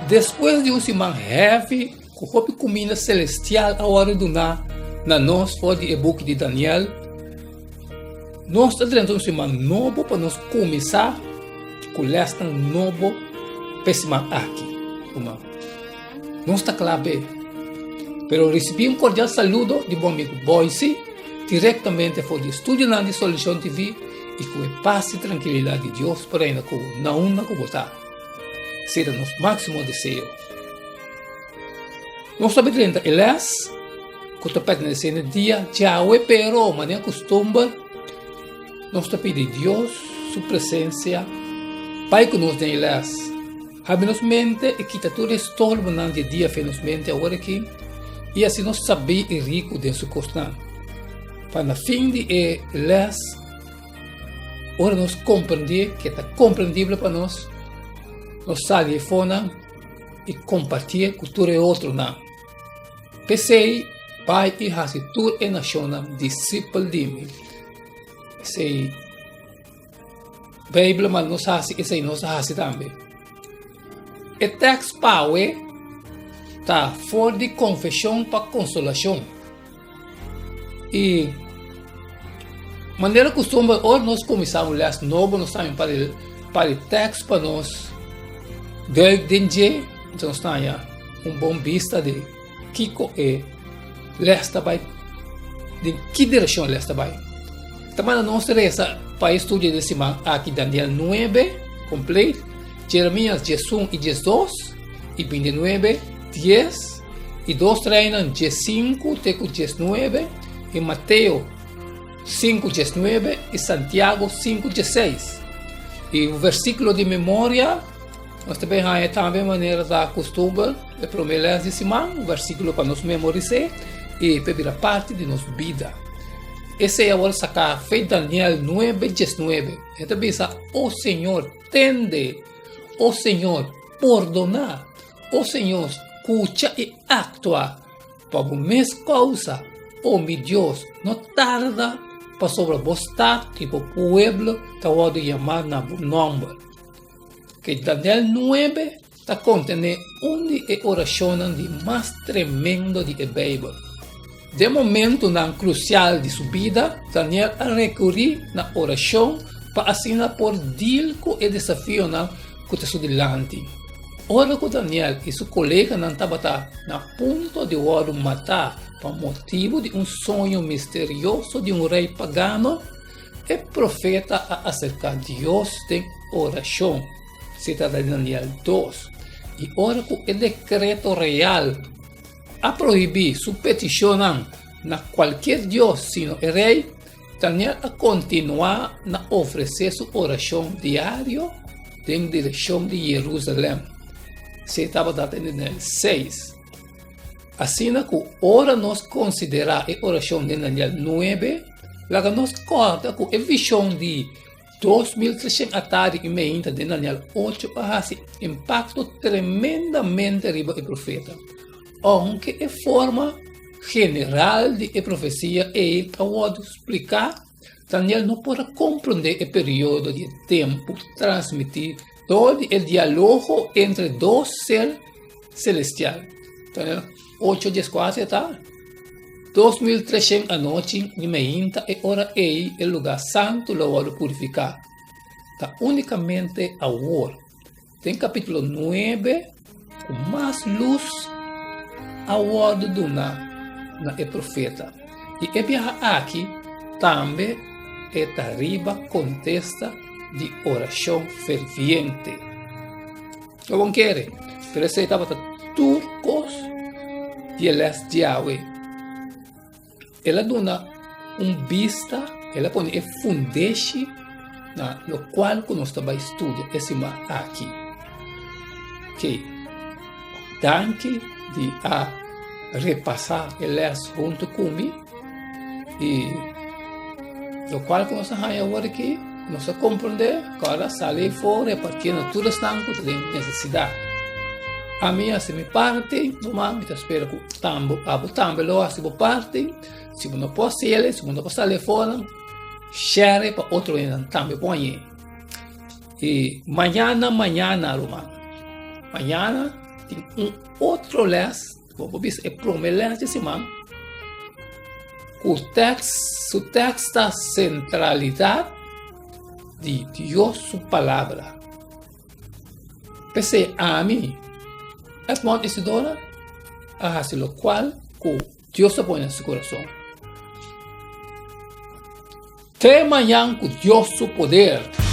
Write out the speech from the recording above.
Despues di un siman heavy ku hopi kuminda selestial a wòrdu duná na nos for di e buki di Daniel, nos ta drenta un siman nobo pa nos kuminsá ku lèsnan nobo pa e siman aki. Ruman, nos ta kla be. Pero risibí un kordial saludo di bo amigu Boyce direktamente for di estudionan di Solucion TV i ku e pas i trankilidat di Dios por reina ku bo na unda ku bo ta. Esei ta nos máksimo deseo. Nos ta drenta e lès ku ta pertenesé na dia djawe, pero manera kustumber nos ta pidi Dios su presensia bai ku nos den e lès. Habri nos mente i kita tur e estorbonan di e dia fe nos mente awor aki i hasi nos sabí i riku den su kosnan. Pa na fin di e lès Ora nos komprendé ke ta komprendible pa nos, nos sali e fonan i kompartié ku tur e otronan. P'esei, bai i hasi tur e nashonnan disipel di mi. Esei Beibel manda nos hasi, esei nos a hasi tambe. E tèks pawe ta for di konfeshon pa konsolashon. I manera kustumber ora nos kuminsá un lès nobo nos tambe para e para e tèks pa nos duik den dje, enton nos ta haña un bon bista di kiko e lès ta bai, den ki direkshon e lès ta bai. Ta manda nos resa pa e studio di siman aki Daniel nuebe komplet, Jeremias diesun i diesdos i bintinuebe dies. I dos Reinan diesinku te ku diesnuebe, i Mateo sinku diesnuebe, i Santiago sinku dieseis. I un versíkulo di memoria, nos ta bin haña tambe manera ta kustumber e promé lès di siman, un versíkulo pa nos memoris'é i pa e bira parti di nos bida. Esei a wòrdu saká fe Daniel nuebe diesnuebe. E ta bisa, O Señor, tende! O Señor, pordoná! O Señor, skucha i aktua pa bo mes kousa, o mi Dios, no tarda, pasobra bo stat i bo pueblo ta wòrdu yamá na bo nòmber. Ke Daniel nuebe ta kontené un di e orashonnan di mas tremendo di e Beibel. Den momentunan krusial di su bida, Daniel a rekurí na orashon pa asina por dil ku e desafionan ku ta su dilanti. Ora ku Daniel i su koleganan tabata na punto di wòrdu matá pa motibu di un soño misterioso di un rei pagano, e profeta a aserká Dios den orashon. Si ta den Daniel dos. I ora ku e dekreto real a prohibí su petishonnan na kualkier dios sino e rei, Daniel a kontinuá na ofresé su orashon diario den direkshon di Yerusalèm. Esei tabata den Daniel seis. Asina ku ora nos konsiderá e orashon den Daniel nuebe, laga nos kòrda ku e vishon di 2300 atari i meinta den Daniel ocho a hasi impakto tremendamente riba e profeta. Ounke e forma general di e profesia ei a wòrdu spliká, Daniel no por a komprondé e periodo di e tempu transmití dor di e dialogo entre dos ser selestial. Daniel ocho dieskuater ta, 2300 anochi i meinta e ora ei e lugá santu lo wòrdu purifiká. Ta únikamente awor. Den capítulo 9, ku mas lus a wòrdu duna na e profeta. I e biaha aki tambe e ta riba kontesta di orashon ferviente. Lo bon kere, pero esei tabata tur kos di e lès djawe. El a duna un bista, el a pone e fundeshi na lokual ku nos ta bai studia e siman aki. Ok, danki di a repasá e lès huntu ku mi i lokual ku nos a haña awor aki, nos a komprondé ku ora sali afó repartié na tur esnan ku ta den nesesidat. Ami a hasi mi parti, ruman, mi ta spera ku tambe abo tambe lo hasi bo parti. Si bo no por hasi el, si bo no por sali afó, share pa otro hendenan tambe por hañ'é. I mañana, mañana, ruman. Mañana tin un otro les, bo por bisa e prome les di siman, ku tekst, su tekst ta sentralidat di Dios su palabra. P'esei ami, Edmond Isidora, a hasi lokual ku Dios a pone na su kurason. Te mañan ku Dios su poder.